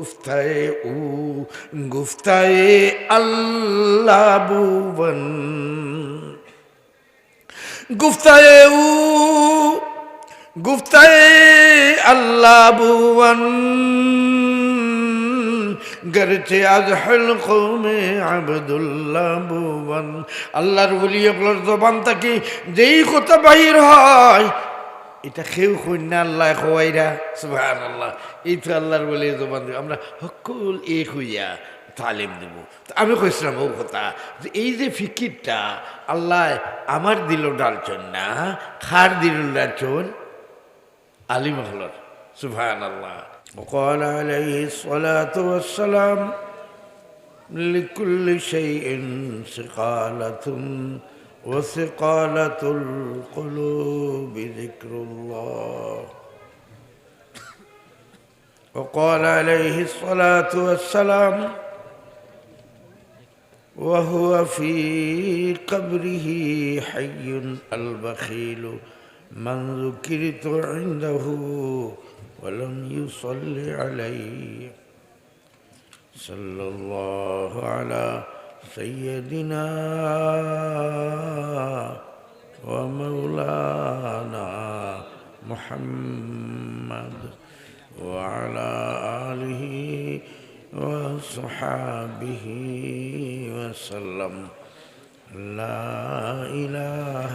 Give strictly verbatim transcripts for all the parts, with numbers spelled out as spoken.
گفتئے او، گفتئے اللہ بوون. گفتئے او، گفتئے اللہ بوون، گرچہ از حلقوم عبداللہ بوون. আল্লাহর ওলি অকলর জবান থাকি যেই কথা বাহির হয়, ইটা কেউ কইন না, আল্লায় কওয়াইরা। সুবহানাল্লাহ। ই তো আল্লাহর ওলির জবান থাকি। আমরা হক্কল এক অইয়া তালিম দিমু। তো আমি কইছলাম অউ কথা যে এই যে ফিকিরটা আল্লায় আমার দিলো ডালছইন না, কার দিলো ডালছইন? আলিম অকলর। সুবহানাল্লাহ। وقال عليه الصلاة والسلام: لكل شيء صقالة، وصقالة القلوب ذكر الله. وقال عليه الصلاة والسلام: وهو في قبره حي البخيل من ذكرت عنده ولم يصل علي. صلى الله على سيدنا ومولانا محمد وعلى آله وصحابه وسلم. لا إله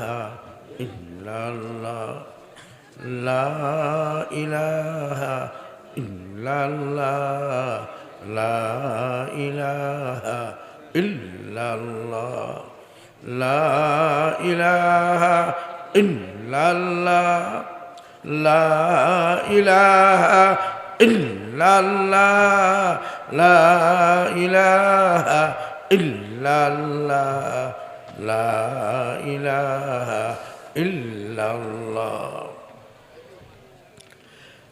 إلا الله. لا إله إلا الله. لا إله إلا الله. لا إله إلا الله. لا إله إلا الله. لا إله إلا الله. لا إله إلا الله.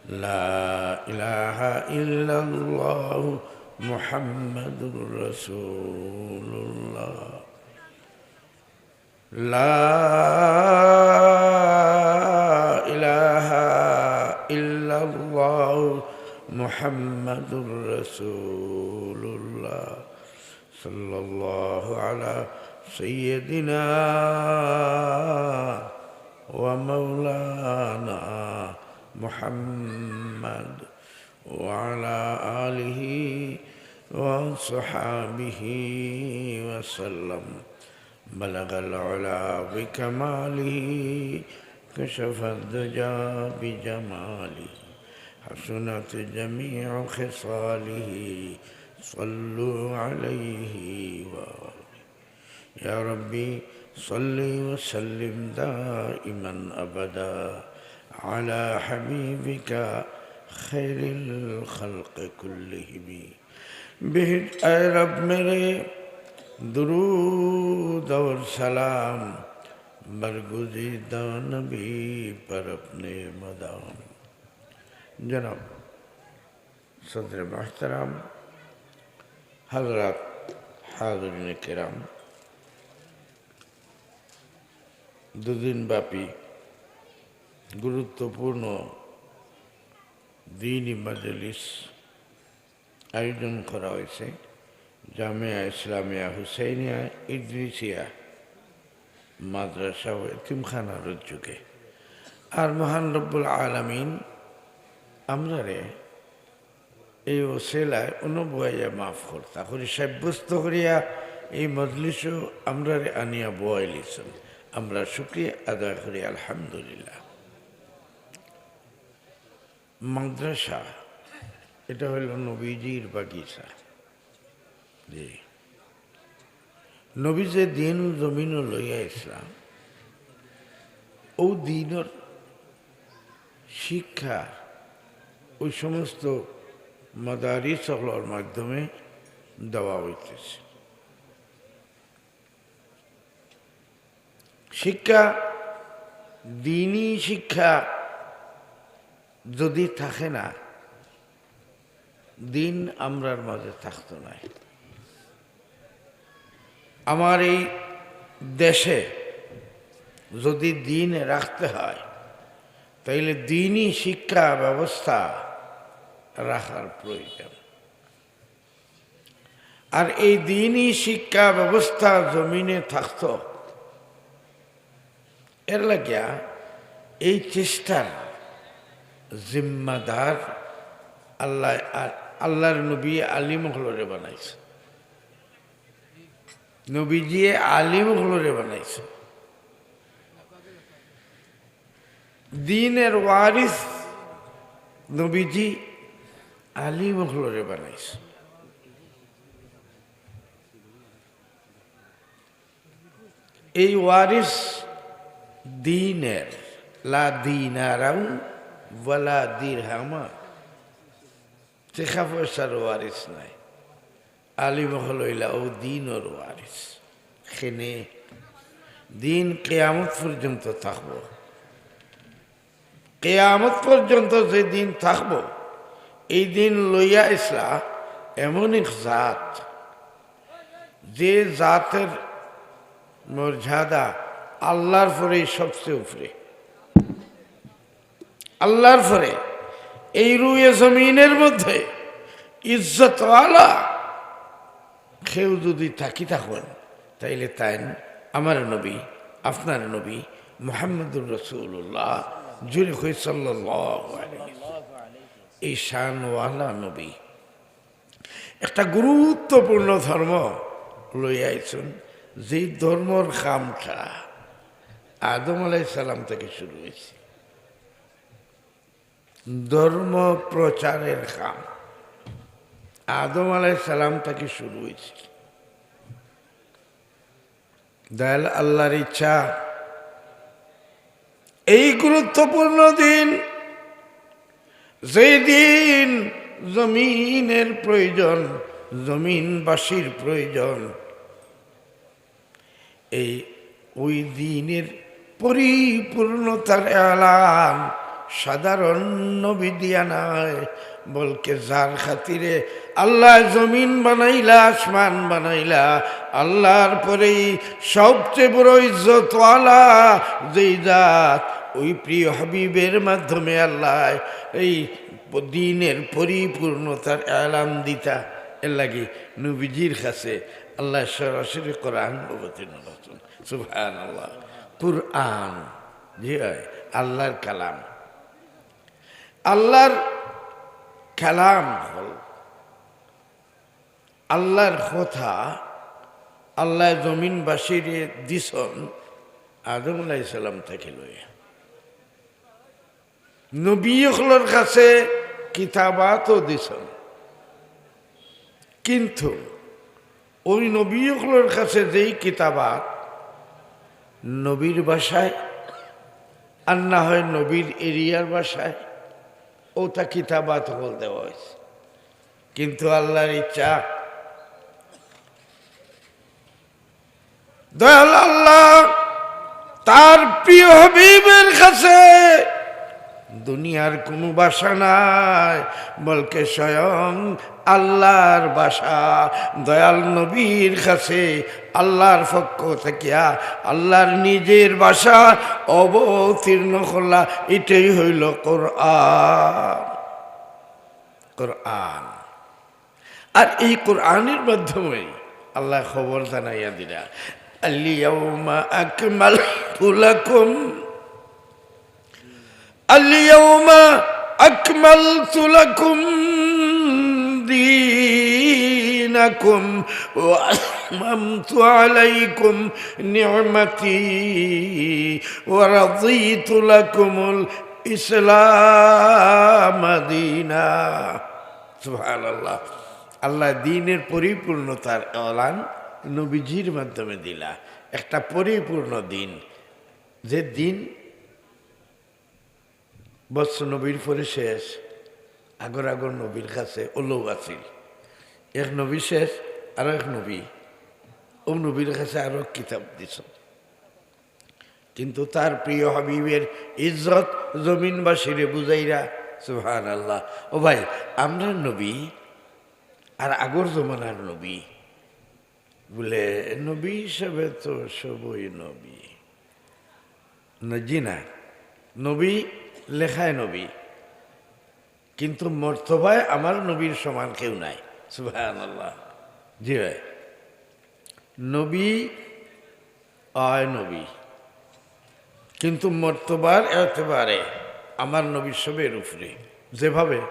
لا إله إلا الله محمد رسول الله. لا إله إلا الله محمد رسول الله. صلى الله على سيدنا ومولانا محمد وعلى آله وصحابه وسلم. بلغ العلا بكماله، كشف الدجى بجماله، حسنت جميع خصاله. صلوا عليه وآله. يا ربي، صل وسلم دائما أبدا على حبيبك خير الخلق كلهم. بهت اے رب میرے، درود اور سلام برگزیدہ نبی پر اپنے مدام. جناب صدر محترم، حضرات، حاضرین کرام, দুদিন ব্যাপী গুরুত্বপূর্ণ দ্বীনি মজলিস আয়োজন করা হয়েছে জামিয়া ইসলামিয়া হুসাইনিয়া ইদ্রিসিয়া মাদ্রাসা ও এতিমখানার উদ্যোগে। আর মহান রব্বুল আলামিন আমরারে এই ওসিলায় অনো বওয়াইয়া মাফ করতা করি, সাব্যস্ত করিয়া এই মজলিসও আমরারে আনিয়া বওয়াইলিছইন। আমরা শুকরিয়া আদায় করি, আলহামদুলিল্লাহ। মাদ্রাসা, এটা হইল নবীজির বাগিচা। জি। নবী যে দ্বীন জমিনো লইয়া আইছলা, অউ দ্বীনর শিক্ষা ওই সমস্ত মাদারিস অকলর মাধ্যমে দেওয়া হইতেছে। শিক্ষা, দ্বীনি শিক্ষা যদি থাকে না, দ্বীন আমরার মাঝে থাকতো নায়। আমার এই দেশে যদি দ্বীন রাখতে হয়, তাইলে দ্বীনি শিক্ষা ব্যবস্থা রাখার প্রয়োজন। আর এই দ্বীনি শিক্ষা ব্যবস্থা জমিনে থাকতো, এর লাগিয়া এই চেষ্টার জিম্মাদার আল্লাহ, আ-, আল্লাহর নবী আলিম অকলরে বানাইছে। নবীজিয়ে আলিম অকলরে বানাইছে। দ্বীনের ওয়ারিস নবীজি আলিম অকলরে বানাইছে। এই ওয়ারিস দ্বীনের, লা দীনারাও ওয়ালা দিরহামা। টেকা পয়সার ওয়ারিস নায়। আলিম অকল অইলা অউ দ্বীনর ওয়ারিস। কেনে দ্বীন কিয়ামত পর্যন্ত থাকবো। কিয়ামত পর্যন্ত যে দ্বীন থাকবো, এই দ্বীন লইয়া আইছলা এমন এক জাত, যে জাতের মর্যাদা আল্লাহর পরেই সবচেয়ে উপরে। আল্লাহর পরে এই রুয়ে জমিনের মধ্যে ইজ্জতওয়ালা কেউ যদি থাকি থাকইন, তাইলে তাইন আমার নবী, আপনার নবী মুহাম্মদুর রাসূলুল্লাহ, জুরে কই সাল্লাল্লাহু আলাইহি ওয়াসাল্লাম। এই শানওয়ালা নবী একটা গুরুত্বপূর্ণ ধর্ম লইয়া আইছইন, যেই ধর্মর কামটা আদম আলাইহিস সালাম থাকি শুরু অইছে। ধর্ম প্রচারের কাম আদম আলাইহিস সালাম থাকি শুরু অইছে। দয়াল আল্লাহর ইচ্ছা, এই গুরুত্বপূর্ণ দ্বীন, যেই দ্বীন জমিনের প্রয়োজন, জমিনবাসীর প্রয়োজন, এই ওই দ্বীনের পরিপূর্ণতার এলান সাধারণ নবী দিয়া নায়, বলকে যার খাতিরে আল্লায় জমিন বানাইলা, আসমান বানাইলা, আল্লাহর পরেই সবচেয়ে বড় ইজ্জতওয়ালা যেই জাত, ওই প্রিয় হাবিবের মাধ্যমে আল্লায় এই দ্বীনের পরিপূর্ণতার এলান দিতা। এর লাগি নবীজির কাছে আল্লায় সরাসরি কোরআন অবতীর্ণ করছইন। সুবহানাল্লাহ। কুরআন, জি অয়, আল্লাহর কালাম। আল্লাহর কালাম অইল আল্লাহর কথা। আল্লায় জমিনবাসীরে দিছইন আদম আলাইহিস সালাম থাকি লইয়া। নবী অকলর কাছে কিতাবাতও দিছইন, কিন্তু ওই নবী অকলর কাছে যেই কিতাবাত নবীর ভাষায়, আর না হয় নবীর এরিয়ার ভাষায়, ওটা কিতাবাত অকল দেওয়া অইছে। কিন্তু আল্লাহর ইচ্ছা, দয়াল আল্লাহ তার প্রিয় হাবিবের কাছে দুনিয়ার কোনো ভাষা নায়, বলকে স্বয়ং আল্লাহর ভাষা। দয়াল নবীর কাছে আল্লাহর পক্ষ থাকিয়া আল্লাহর নিজের ভাষা অবতীর্ণ করলা, এটাই হইল কোরআন। কোরআন। আর এই কোরআনের মাধ্যমে আল্লায় খবর জানাইয়া দিলা, "আল ইয়াউমা আকমালতু লাকুম, আল ইয়াউমা আকমালতু লাকুম দীনাকুম ওয়া আতমামতু আলাইকুম নি'মাতি ওয়া রাদিতু লাকুমুল ইসলামা দীনা।" সুবহানাল্লাহ। আল্লায় দ্বীনের পরিপূর্ণতার এলান নবীজির মাধ্যমে দিলা, একটা পরিপূর্ণ দ্বীন। যে দ্বীন বস নবীর পরে শেষ, আগর আগর নবীর কাছে অউ আছিল। এক নবী শেষ, আরো এক নবী, অউ নবীর কাছে আরো কিতাব দিছইন। কিন্তু তার প্রিয় হাবিবের ইজ্জত জমিনবাসীরে বুঝাইরা। সুবহানাল্লাহ। ও ভাই, আমরার নবী আর আগর জমানার নবী, বলে, নবী হিসাবে তো সবই নবী, না, জি না, নবী লেখায় নবী, কিন্তু মর্তবায় আমার নবীর সমান কেউ নাই। সুবহানাল্লাহ। জি ভাই, নবী অয় নবী, কিন্তু মর্তবার এতেবারে আমার নবী সবের উপরে। যেভাবে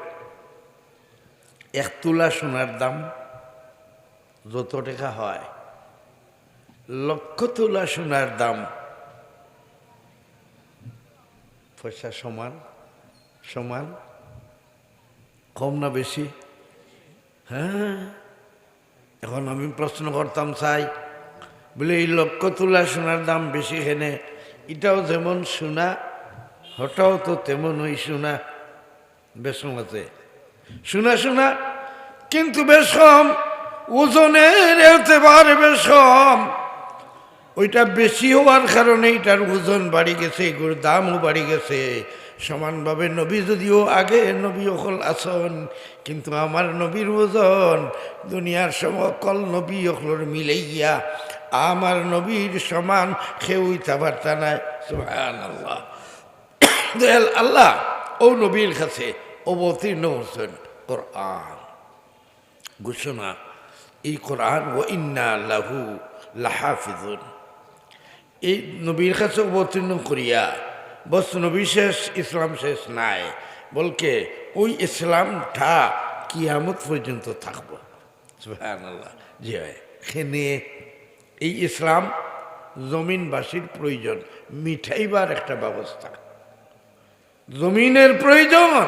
এক তুলা সোনার দাম যত টাকা হয়, লক্ষ তুলা সোনার দাম পয়সা সমান, সমান, কম না বেশি? হ্যাঁ। এখন আমি প্রশ্ন করতাম চাই, বলে, এই লক্ষ তুলা সোনার দাম বেশি কেনে? ইটাও যেমন সোনা, হটাও তো তেমনই সোনা। বেশ কম আছে, সোনা সোনা, কিন্তু বেশ কম, ওজনের এতেবারে বেশ কম। ওইটা বেশি হওয়ার কারণে এটার ওজন বাড়ি গেছে, এগুর দামও বাড়ি গেছে। সমানভাবে নবী যদিও আগে নবী অকল আছইন, কিন্তু আমার নবীর ওজন দুনিয়ার সকল নবী অকলর মিলাইয়া আমার নবীর সমান কেউ অইতা পারতা নায়। সুবহানাল্লাহ। দয়াল আল্লাহ অউ নবীর কাছে অবতীর্ণ করছইন কোরআন। ঘোষণা, এই কোরআন, "ওয়া ইন্না লাহু লাহাফিজুন।" এই নবীর কাছে অবতীর্ণ করিয়া বস নবী শেষ, ইসলাম শেষ নায়, বলকে ওই ইসলামটা কিয়ামত পর্যন্ত থাকবো। সুবহানাল্লাহ। জি ভাই, এখানে এই ইসলাম জমিনবাসীর প্রয়োজন, মিটাইবার একটা ব্যবস্থা। জমিনের প্রয়োজন,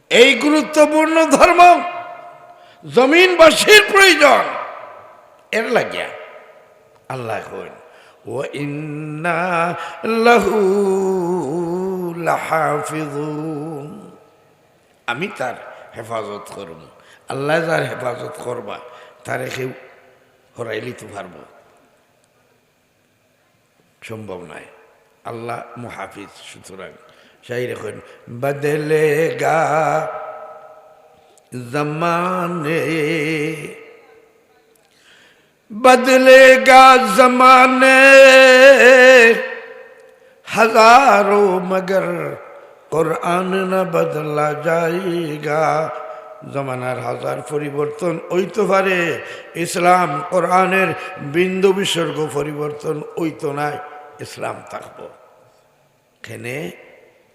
এই গুরুত্বপূর্ণ ধর্ম জমিনবাসীর প্রয়োজন। এর লাগিয়া আল্লাহ কইন, "ওয়া ইন্না লাহু লাহাফিজুন।" আমি তার হেফাজত করমু। আল্লাহ যার হেফাজত করবা, তারে কেউ হরাইলিতে পারবো? সম্ভব নায়। আল্লাহ মুহাফিজ। সুতরাং শাইরে কইন, "বদলেগা জমানে, বদলেগা জমানে, হাজারো মগর কোরআন না বদলা যায়গা।" জমানার হাজার পরিবর্তন অইতো পারে, ইসলাম কোরআনের বিন্দু বিসর্গ পরিবর্তন অইতো নায়, ইসলাম থাকবো। কেনে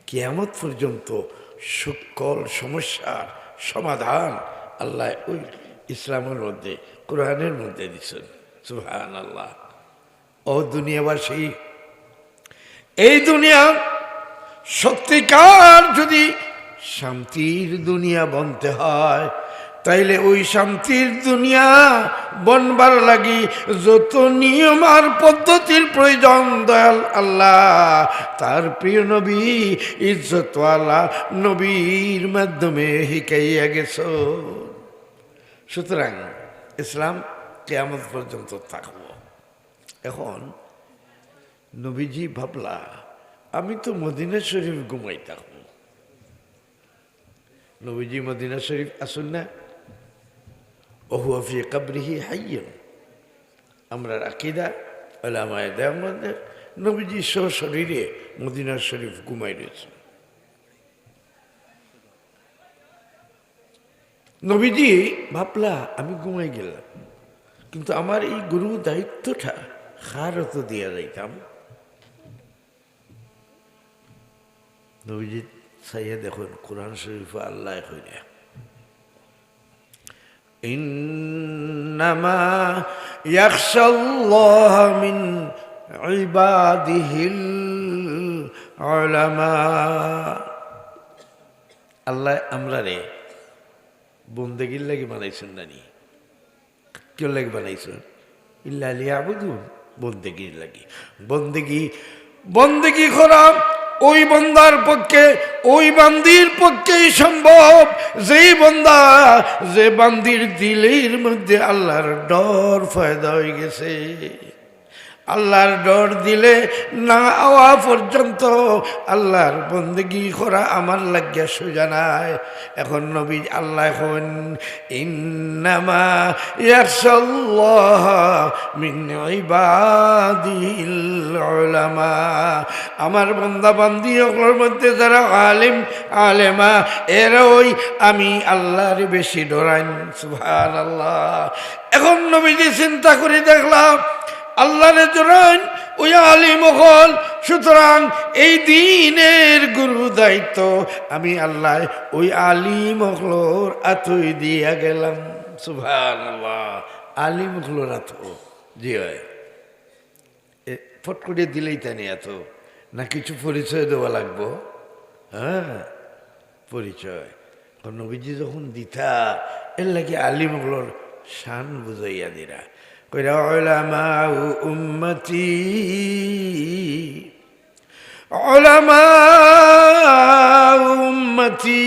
কিয়ামত পর্যন্ত সকল সমস্যার সমাধান আল্লাহ ওই ইসলামের মধ্যে, কোরআনের মধ্যে দিছেন। সুবহানাল্লাহ। ও দুনিয়াবাসী, এই দুনিয়া সত্যিকার যদি শান্তির দুনিয়া বনতে হয়, তাইলে ওই শান্তির দুনিয়া বনবার লাগি যত নিয়ম আর পদ্ধতির প্রয়োজন, দয়াল আল্লাহ তার প্রিয় নবী ইজ্জতওয়ালা নবীর মাধ্যমে হিকাইয়া গেছো। সুতরাং ইসলাম কিয়ামত পর্যন্ত থাকবো। এখন নবীজি ভাবলা, "আমি তো মদিনা শরীফ ঘুমাই থাকবো।" নবীজি মদিনা শরীফ আছইন না? "ওয়া হুয়া ফি কবরিহি হাইয়ুন।" আমরার আকিদা, ওলামায়ে দেওবন্দের, নবীজি সশরীরে মদিনা শরীফ ঘুমাই রইছইন। নবীজি ভাবলা, "আমি ঘুমাই গেলাম, কিন্তু আমার এই গুরু দায়িত্বটা কার আতো দিয়া যাইতাম?" নবীজি চাইয়া দেখইন, কোরআন শরীফো আল্লায় কইরা, "ইন্নামা ইয়াখশাল্লাহা মিন ইবাদিহিল উলামা।" আল্লায় আমরারে বন্দেগির লাগি বানাইছইন না নি? কিওর লাগি বানাইছইন? ইল্লা লিয়াবুদুন, বন্দেগির লাগি। বন্দেগি, বন্দেগি করা ওই বন্দার পক্ষে, ওই বান্দির পক্ষেই সম্ভব, যেই বন্দা, যে বান্দির দিলের মধ্যে আল্লাহর ডর পয়দা অই গেছে। আল্লাহর ডর দিলে না আওয়া পর্যন্ত আল্লাহর বন্দেগি করা আমার লাগিয়া সোজা নায়। এখন নবী আল্লাহ এখন, "ইন্নামা ইয়াখশাল্লাহা মিন ইবাদিহিল উলামা।" আমার বন্দা বান্দি অকলর মধ্যে যারা আলিম আলেমা, এরাই আমি আল্লাহরে বেশি ডরাইন। সুবহানাল্লাহ। এখন নবীজি চিন্তা করি দেখলা, আল্লাহরে ডরাইন ওই আলিম অকল। সুতরাং এই দ্বীনের গুরু দায়িত্ব আমি আল্লাহ ওই আলিম অকলর আতই দিয়া গেলাম। সুবহানাল্লাহ। আলিম অকলর আতো। জি অয়। এ, ফট করিয়া দিলেই তা নিয়া তো, না কিছু পরিচয় দেওয়া লাগবো? হ্যাঁ, পরিচয়। এখন নবীজি যখন দিতা, এর লাগি আলিম অকলর শান বুঝাইয়া দিরা। কইরা, "উলামাউ উম্মতি, উলামাউ উম্মতি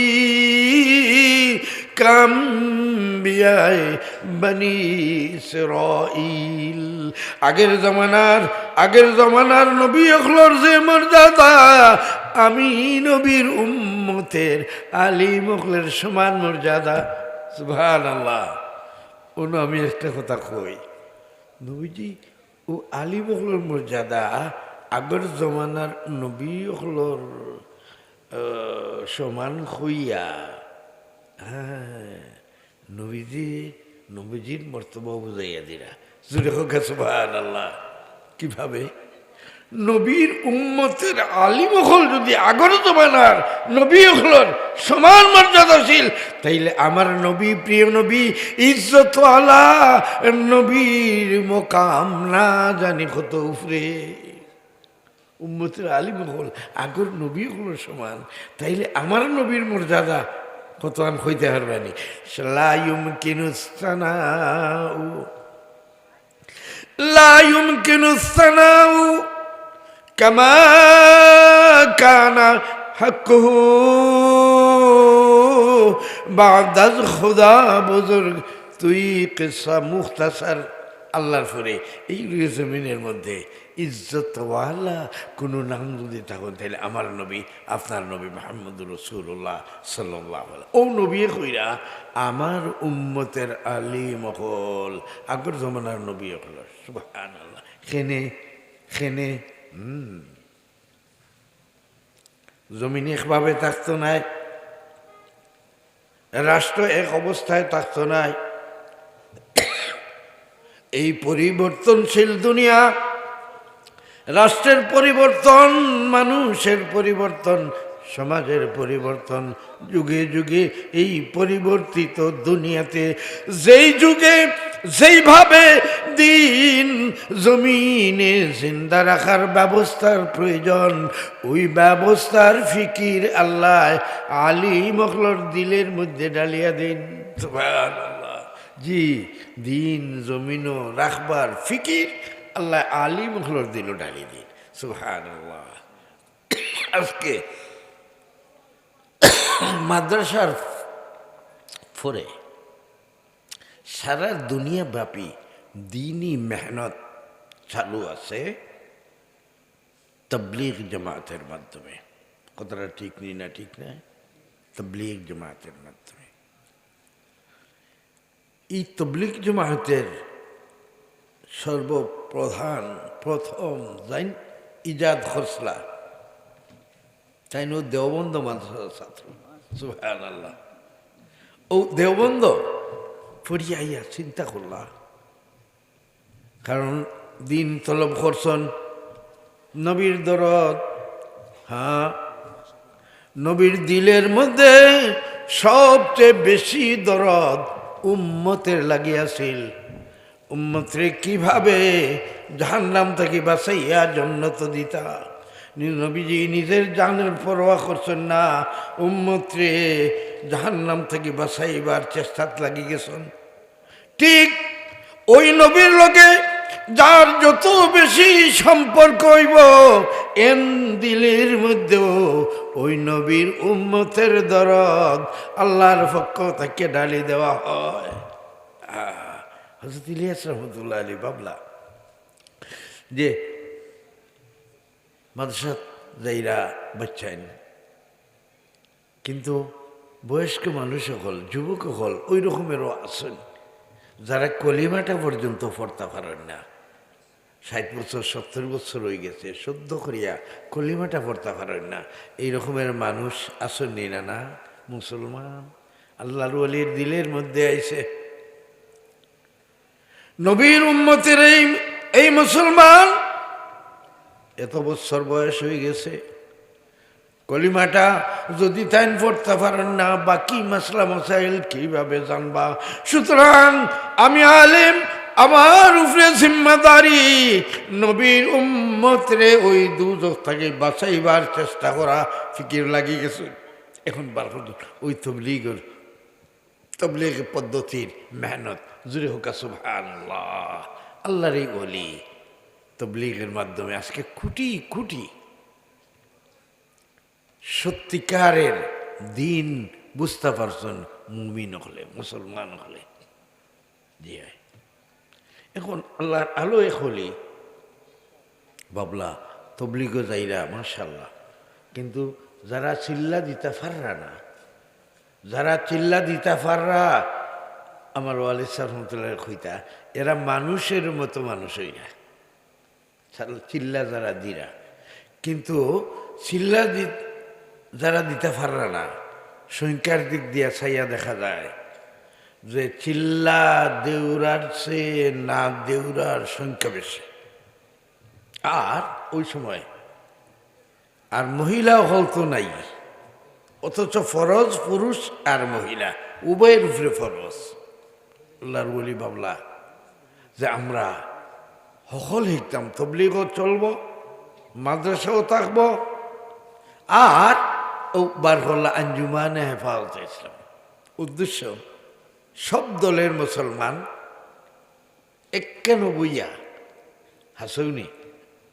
কাম্বিয়ায়ে বনি ইসরাইল।" আগের জমানার, আগের জমানার নবী অকলর যে মর্যাদা, আমি নবীর উম্মতের আলিম অকলর সমান মর্যাদা। সুবহানাল্লাহ। অনো আমি একটা কথা কই, নবীজি ও আলিম অকলর মর্যাদা আগর জমানার নবী অকলর, আহ, সমান কইয়া, হ্যাঁ, নবীজি, নবীজির মর্তবা বুঝাইয়া দিরা। জোরে কউক্কা সুবহানাল্লাহ। কিভাবে? নবীর উম্মতের আলিম অকল যদি আগর জমানার নবী অকলর সমান মর্যাদাশীল, তাইলে আমার নবী, প্রিয় নবী, ইজ্জতওয়ালা নবীর মকাম না জানি কত উপরে। উম্মতের আলিম অকল আগর নবী অকলর সমান, তাইলে আমার নবীর মর্যাদা কত আন কইতে পারবানি? লা ইউমকিনুস সানাউ, লা ইউমকিনুস সানাউ কামা কানা হাক্কুহু বাদাল খুদা বুজুর্গ। দুই কিসসা মুখতাসার আল্লাহর পরে এই রুয়ে জমিনের মধ্যে ইজ্জতওয়ালা কোনো নাম যদি থাকইন, তাইলে আমার নবী, আপনার নবী মুহাম্মদুর রাসূলুল্লাহ সাল্লাল্লাহু আলাইহি ওয়াসাল্লাম। ও নবী কইরা আমার উম্মতের আলিম অকল, আগর জমানার নবী অকল। সুবহানাল্লাহ। কেনে, কেনে, হুম। জমিন একভাবে থাকতো নায়, রাষ্ট্র এক অবস্থায় থাকতো নায়। এই পরিবর্তনশীল দুনিয়া, রাষ্ট্রের পরিবর্তন, মানুষের পরিবর্তন, সমাজের পরিবর্তন, যুগে যুগে এই পরিবর্তিত দুনিয়াতে যেই যুগে যেইভাবে দ্বীন জমিনে জিন্দা রাখার ব্যবস্থার প্রয়োজন, ওই ব্যবস্থার ফিকির আল্লাহ আলিম অকলর দিলের মধ্যে ঢালিয়া দেইন। সুবহানাল্লাহ। জি, দ্বীন জমিনো রাখবার ফিকির আল্লাহ আলিম অকলর দিলো ঢালি দেইন। সুবহানাল্লাহ। আজকে মাদ্রাসার পরে সারা দুনিয়াব্যাপী দ্বীনি মেহনত চালু আছে তবলিগ জামাতের মাধ্যমে। কথাটা ঠিক নি না, ঠিক না? তবলিগ জামাতের মাধ্যমে। এই তবলিগ জামাতের সর্বপ্রধান, প্রথম যেইন ইজাদ খসলা, তাইন অউ দেওবন্দ মাদ্রাসার ছাত্র। সুবহানাল্লাহ। অউ দেওবন্দ পড়িয়া আইয়া চিন্তা করলা, কারণ দ্বীন তলব করছইন, নবীর দরদ, হ্যাঁ, নবীর দিলের মধ্যে সবচেয়ে বেশি দরদ উম্মতের লাগি আছিল। উম্মতরে কিভাবে জাহান্নাম থাকি বাঁচাইয়া জন্নত দিতা। নি-, নবীজি নিজের জানের পরোয়া করছইন না, উম্মতরে জাহান্নাম থাকি বাঁচাইবার চেষ্টাত লাগি গেছইন। ঠিক ওই নবীর লগে যার যত বেশি সম্পর্ক অইবো, এন দিলের মধ্যেও ওই নবীর উম্মতের দরদ আল্লাহর পক্ষ থাকি ঢালি দেওয়া হয়। আহ, হযরত ইলিয়াস রহমতুল্লাহ আলী বাবলা যে মাদ্রাসাত যাইরা বাচ্চাইন, কিন্তু বয়স্ক মানুষ অকল, যুবক অকল ওই রকমেরও আছইন, যারা কলিমাটা পর্যন্ত পড়তা পারইন না। ষাইট বছর, সত্তর বছর অই গেছে, শুদ্ধ করিয়া কলিমাটা পড়তা পারইন না। এই রকমের মানুষ আছইন নি না, না? মুসলমান, আল্লাহর ওলির দিলের মধ্যে আইছে। নবীর উম্মতের এই, এই মুসলমান, এত বছর বয়স অই গেছে, কলিমাটা যদি তাইন পড়তা পারইন না, বাকি মাসলা মাসাইল কিভাবে জানবা? সুতরাং আমি আলেম, আমার উপরে জিম্মাদারি, নবীর উম্মতরে ওই দুজখ থাকি বাঁচাইবার চেষ্টা করা। ফিকির লাগি গেছে। এখন বার পর্যন্ত ওই তবলিগর, তবলিগ পদ্ধতির মেহনত, জুরে হোকা সুবহানাল্লাহ। আল্লাহর এই ওলি তবলিগের মাধ্যমে আজকে কোটি কোটি সত্যিকারের দিন বুঝতা পারছইন মুমিন অকলে, মুসলমান অকলে। জি অয়। এখন আল্লাহর আলো এক ওলি, বাবলা, তবলিগো যাইরা, মাশাআল্লাহ, কিন্তু যারা চিল্লা দিতা পাররা না, যারা চিল্লা দিতা পাররা, আমার ওয়ালিদ সাহেব রহমতুল্লাহ কইতা, এরা মানুষের মতো মানুষ অইরা। চাল-, চিল্লা যারা দিরা, কিন্তু চিল্লা দি-, যারা দিতা পাররা না, সংখ্যার দিক দিয়া চাইয়া দেখা যায় যে চিল্লা দেউরার চেয়ে না দেউরার সংখ্যা বেশি। আর ওই সময় আর মহিলা অকল তো নাই, অথচ ফরজ পুরুষ আর মহিলা উভয়ের উপরে ফরজ। আল্লাহর ওলি বাবলা যে আমরা হকল হিকতাম, তবলিগও চলবো, মাদ্রাসাও থাকবো, আর ও বার করলা আঞ্জুমানে হেফাজতে ইসলাম। উদ্দেশ্য, সব দলের মুসলমান একখানো বইয়া, হাসৌনি,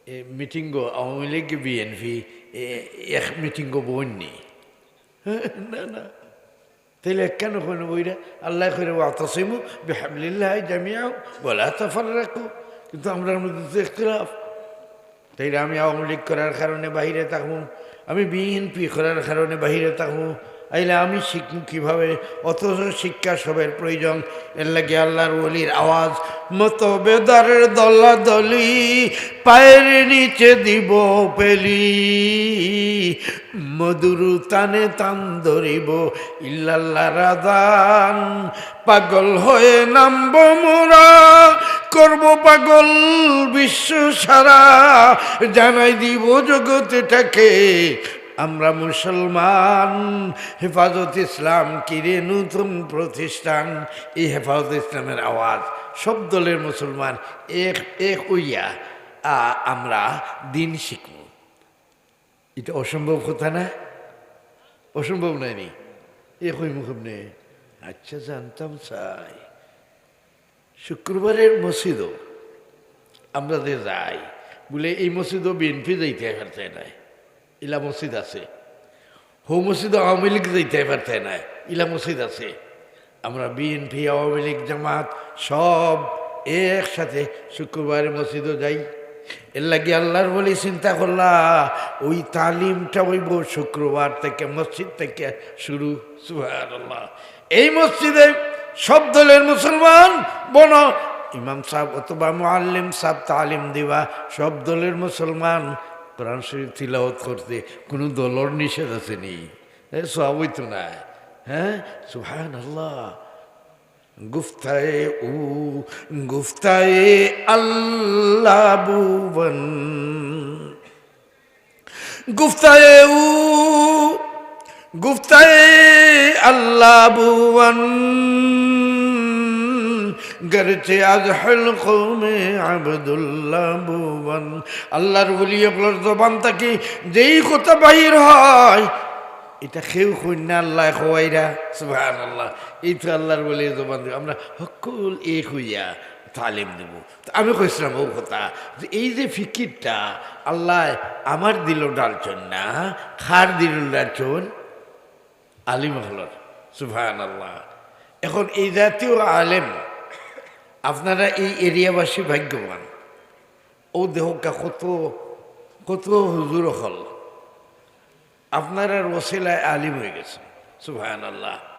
এ, মিটিংগো আওয়ামী লীগ, বিএনপি, এ, এক মিটিংগো বইনি। না, না। তাইলে একখানো কেনে বইরা? আল্লায় কইরা, "ওয়াতাসিমু বিহাবলিল্লাহি জামিআ ওয়ালা তাফাররাকু।" কিন্তু আমরার মধ্যে তো ইখতিলাফ। তাইলে আমি আওয়ামী লীগ করার কারণে বাহিরে থাকমু, আমি বিএনপি করার কারণে বাহিরে থাকমু, আইলে আমি শিখমু কিভাবে? অথচ শিক্ষা সবের প্রয়োজন। এর লাগি আল্লাহর ওলির আওয়াজ, "মতভেদর দলাদলি, পায়ের নিচে দিব পেলি, মধুর তানে তান ধরিব, ইল্লাল্লাহর আজান।" পাগল হয়ে নামব মোরা, করব পাগল বিশ্ব সারা, জানাই দিব জগৎটাকে আমরা মুসলমান। হেফাজত ইসলাম কিরে নতুন প্রতিষ্ঠান, এই হেফাজত ইসলামের আওয়াজ, সব দলের মুসলমান এক, এক অইয়া, আ, আমরা দিন শিখব। ইটা অসম্ভব কথা না? অসম্ভব নায় নি? এ কইমু কেমনে? আচ্ছা, জানতাম চাই। শুক্রবারের মসজিদও আমরা যে যাই, বুলে এই মসজিদও বিএনপি যাইতে পারতে নায়, ইলা মসজিদ আছে। হউ মসজিদও আওয়ামী লীগ যাইতে পারতে নায়, ইলা মসজিদ আছে। আমরা বিএনপি, আওয়ামী লীগ, জামাত সব একসাথে শুক্রবারে মসজিদও যাই। এর লাগি আল্লাহর ওলি চিন্তা করলা, ওই তালিমটা অইবো শুক্রবার থাকি, মসজিদ থাকি শুরু। সুবহানাল্লাহ। এই মসজিদে সব দলের মুসলমান বনো, ইমাম সাব অথবা মুআল্লিম সাব তালিম দিবা, সব দলের মুসলমান কোরআন শরীফ তিলাওয়াত করতে কুনু দলর নিষেধ আছে নি? এ, সওয়াব অইতো নায়। হ্যাঁ, সুবহানাল্লাহ। گفتئے او، گفتئے اللہ بوون۔ گفتئے او، گفتئے اللہ بوون، گرچہ از حلقوم عبداللہ بوون۔ আল্লাহর ওলি অকলর জবান থাকি যেই কথা বাহির হয়, ইটা কেউ কইন না, আল্লায় কওয়াইরা। সুবহানাল্লাহ। এই তো আল্লাহর ওলির জবান থাকি আমরা হক্কল এক অইয়া তালিম দিব। তো আমি কইছিলাম অউ কথা যে এই যে ফিকিরটা আল্লায় আমার দিলো ডালছইন না, কার দিলো ডালছইন? আলিম অকলর। সুবহানাল্লাহ। এখন এই জাতীয় আলেম, আপনারা এই এরিয়াবাসী ভাগ্যবান। অউ দেখউক্কা কত, কত হুজুর অকল আপনারার ওসিলায় আলিম অইগেছে। সুবহানাল্লাহ।